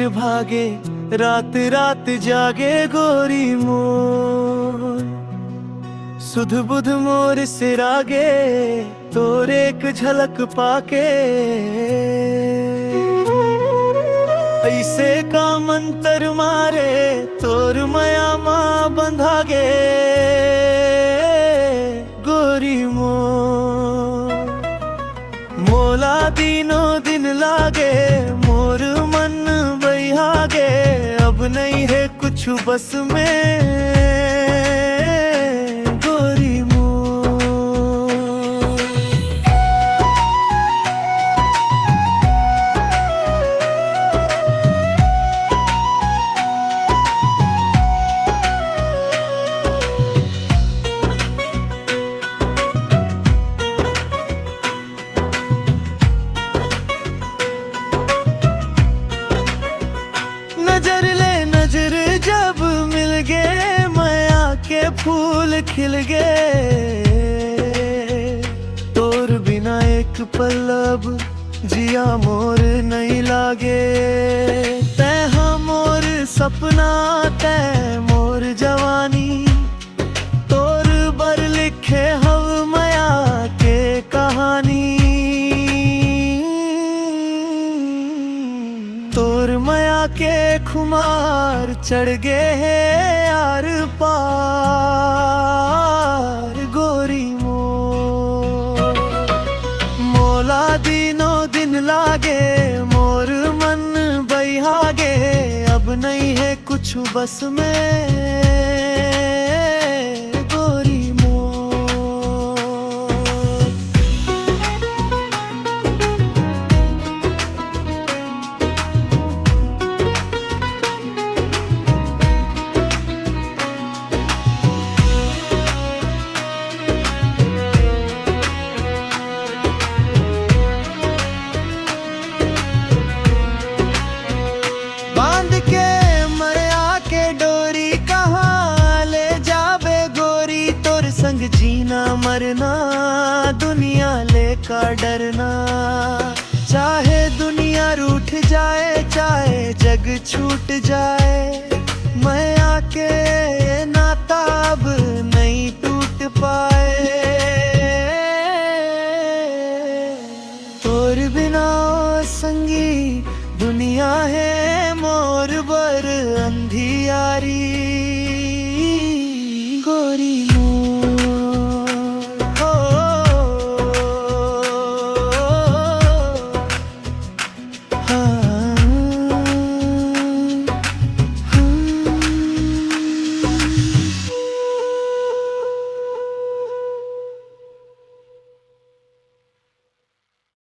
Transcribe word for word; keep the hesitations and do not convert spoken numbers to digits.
भागे, रात रात जागे गोरी मोर। सुध बुध मोर सिरागे, तोर एक झलक पाके। अइसे का मंतर मारे, तोर मया मा बंधागे गोरी मोर। मोला दिनों दिन लागे, मोर मन बइहागे, अब नइ हे कुछु बस में गोरी मोर। नजर ले नजर जब मिल गे, मया के फूल खिल गे। तोर बिना एक पल अब जिया मोर नइ लागे। तैं हा मोर सपना, तैं मोर जवानी, तोर बर लिखे हव मया के कहानी। तोर मया के खुमार चढ़ गे हे आर पार गोरी मोर। मोला दिनों दिन लागे, मोर मन बइहागे, अब नइ हे कुछु बस में गोरी मोर। बांध के मया के डोरी कहाँ ले जाबे गोरी, तोर संग जीना मरना, दुनिया ले का डरना। चाहे दुनिया रूठ जाए, चाहे जग छूट जाए, मया के नाता अब नइ टूट पाए। तोर बिना ओ संगी दुनिया हे मोर बर अंधियारी।